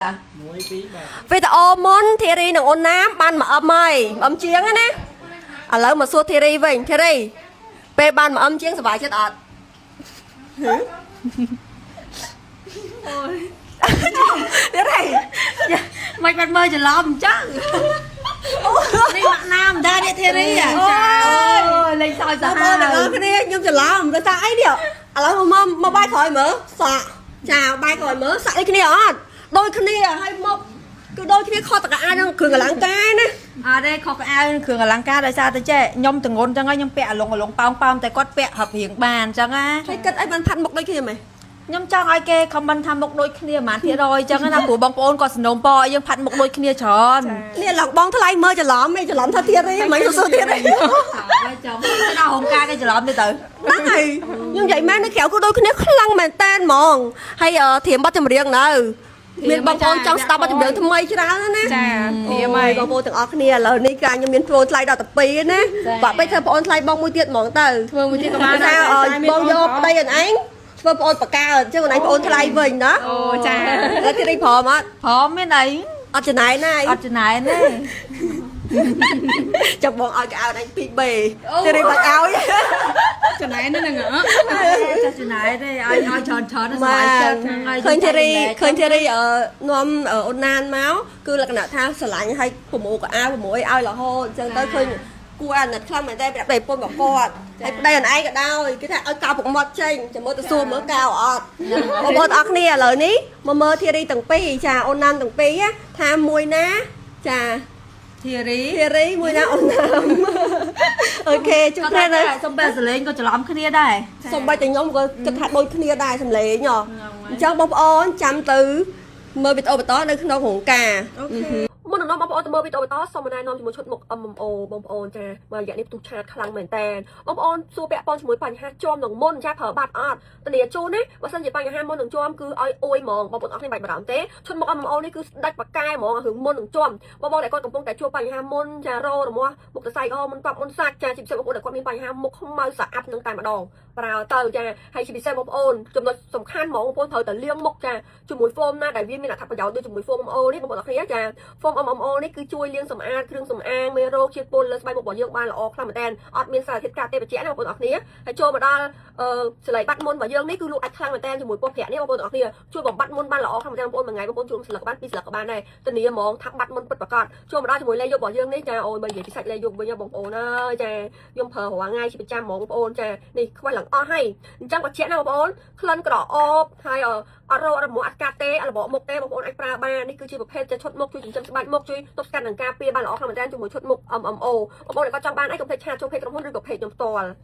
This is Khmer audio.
1 2 3 វីដេអូមុនធីរីនិងអូនណាមបានមួយអឹមហើយមួយអឹមជាងណាឥឡូវមកសួរធីរីវិញធីរីពេលបានមួយអឹមជាងសប្បាយចិត្តអត់ហឺអូយធីរី មិនបាត់មើលច្រឡំអញ្ចឹងនេះម៉ាក់ណាមដែរនេះធីរី អូយ លេងសើចសា បងប្អូ ហាវ នទាំងអស់គ្នាខ្ញុំច្រឡំដោយសារអីនេះឥឡូវមកមកបាយក្រោយមើលសក់ចាបាយក្រោយមើលសក់ដូចគ្នាអត់ដូចគ្នាហើយមកគឺដូចគ្នាខុសតកអានឹងគ្រឿងអលង្ការណា អត់ទេខុសកៅអៅគ្រឿងអលង្ការដោយសារតែចេះខ្ញុំតងន់ចឹងហើយខ្ញុំពាក់អាលងអាលងប៉ោងប៉ោងតែគាត់ពាក់ហឹបរៀងបានចឹងណា ហើយគិតអីបានផាត់មុខដូចគ្នាម៉េច ខ្ញុំចង់ឲ្យគេ comment ថាមុខដូចគ្នាប្រហែលភាគរយចឹងណាព្រោះបងប្អូនគាត់សំណូមពរឲ្យយើងផាត់មុខដូចគ្នាច្រើន នេះឡងបងថ្លៃមើលច្រឡំឯងច្រឡំថាធារីមិនសួរធារី ហើយចង់ទៅដល់រោងការគេច្រឡំទេទៅ ហ្នឹងហើយខ្ញុំនិយាយមែននៅក្រៅគឺដូចគ្នាខ្លាំងមែនតែនហ្មងហើយធៀមបတ်ចម្រៀងនៅមានបងប្អូនចង់ស្ដាប់បទចម្រៀងថ្មីច្រើនណាស់ណា ចាធៀមហើយ បងប្អូនទាំងអស់គ្នាឥឡូវនេះកាខ្ញុំមានប្អូនថ្លៃដល់ទៅ2ណាបាក់ពេកធ្វើប្អូនថ្លៃបងមួយទៀតហ្មងទៅ ធ្វើមួយទៀតក៏បាន ថាបងយកប្តីអនឯងធ្វើប្អូនបកើអញ្ចឹងអនឯងប្អូនថ្លៃវិញណា អូចា แล้วទីរីព្រមអត់ ព្រមមានអី អត់ចំណែនណា អត់ចំណែនទេ ចាំបងឲ្យកៅអនឯង 2B ទីរីបាច់ឲ្យ ចំណែនហ្នឹងហ៎ ចាស់ចំណែនទេឲ្យឲ្យច្រើនច្រើនសប្បាយចិត្តហ្នឹងហើយ ឃើញធីរីឃើញធីរីអឺនាំអូនណានមកគឺលក្ខណៈថាស្រឡាញ់ឲ្យប្រមូលកៅអៅប្រមូលអីឲ្យរហូតអញ្ចឹងទៅឃើញគួរអាណិតខ្លាំងមែនតើប្រាប់ប្តីប្រពន្ធរបស់គាត់ហើយប្តីអនឯងក៏ដោយគេថាឲ្យកៅពុកមាត់ចេញចាំមើលទៅសួរមើលកៅអត់បងប្អូនអរគ្នាឥឡូវនេះមកមើលធីរីទាំងពីរចាអូនណានទាំងពីរថាមួយណាចា ធីរី ធីរីមួយណាអូនណាមអូខេជួបគ្នានៅ សំបែសលេងក៏ច្រឡំគ្នាដែរ សំបីតែខ្ញុំក៏គិតថាដូចគ្នាដែរសំលេងហ៎អញ្ចឹងបងប្អូនចាំទៅមើលវីដេអូបន្តនៅក្នុងរោងការ អូខេ មុននឹងនាំបងប្អូនទៅមើលវីដេអូបន្តសូមណែនាំជាមួយឈុតមុខ MMO បងប្អូនចាមករយៈនេះផ្ទុះឆាតខ្លាំងមែនតើបងប្អូនសួរពាក់ព័ន្ធជាមួយបញ្ហាជាំនឹងមុនចាប្រើបាត់អត់ធានាជូនណាបើសិនជាបញ្ហាមុននឹងជាំគឺឲ្យអួយហ្មងបងប្អូនអស់គ្នាបាច់បារម្ភទេឈុតមុខ MMO នេះគឺស្ដាច់បកែហ្មងរឿងមុននឹងជាំបងប្អូនដែលគាត់កំពុងតែជួបបញ្ហាមុនចារោរមាស់មុខសរសៃអូមុនកប់មុនសាច់ចាជាពិសេសបងប្អូនដែលគាត់មានបញ្ហាមុខខ្មៅស្អាប់នឹងតែម្ដងប្រើទៅចាហើយជាពិសេសបងប្អូនចំណុចសំខាន់ហ្មងបងប្អូនត្រូវតែលាងមុខចាជាមួយ foam ណាដែលវាមានអត្ថប្រយោជន៍ដូចជាមួយ foam MMO នេះបងប្អូនអរគ្នាចា foam MMO នេះគឺជួយលាងសម្អាតគ្រឿងសម្អាងមេរោគជាតិពុលលើស្បែកមុខរបស់យើងបានល្អខ្លាំងមែនទែនអត់មានសារធាតុកាតទេបច្ចៈណាបងប្អូនអរគ្នាហើយចូលមកដល់អឺសលៃបាត់មុនរបស់យើងនេះគឺលក់អាចខ្លាំងមែនទែនជាមួយពណ៌ប្រាក់នេះបងប្អូនអរគ្នាជួយបំបត្តិមុនបានល្អខ្លាំងមែនទែនបងប្អូនមួយថ្ងៃបងប្អូនជួមស្លឹកបានពីរស្លឹកក៏បានដែរធានាហ្មងថាបាត់មុនពិតប្រាកដចូលមកដល់ជាមួយលេយប់របស់យើងនេះចាអូយបើនិយាយពីសាច់លេយប់វិញបងប្អូនអើយចាខ្ញុំប្រើរាល់ថ្ងៃជាប្រចាំហ្មងបងប្អូនចានេះខ្វះឡើងអស់ហើយអញ្ចឹងបញ្ជាក់ណាបងប្អូនក្លិនក្រអូបហើយអត់រោអត់រមាស់អត់កាត់ទេអត់របកមុខទេបងប្អូនអាចប្រើបាននេះគឺជាប្រភេទជាឈុតមុខជួយចិញ្ចឹមស្បែកមុខជួយទប់ស្កាត់និងការពារបានល្អខ្លាំងមែនទែនជាមួយឈុតមុខ MMO បងប្អូនដែលគាត់ចង់បានអីកុំភ្លេចឆាតចូល page ក្រុមហ៊ុនឬក៏ page ខ្ញុំផ្ទាល់។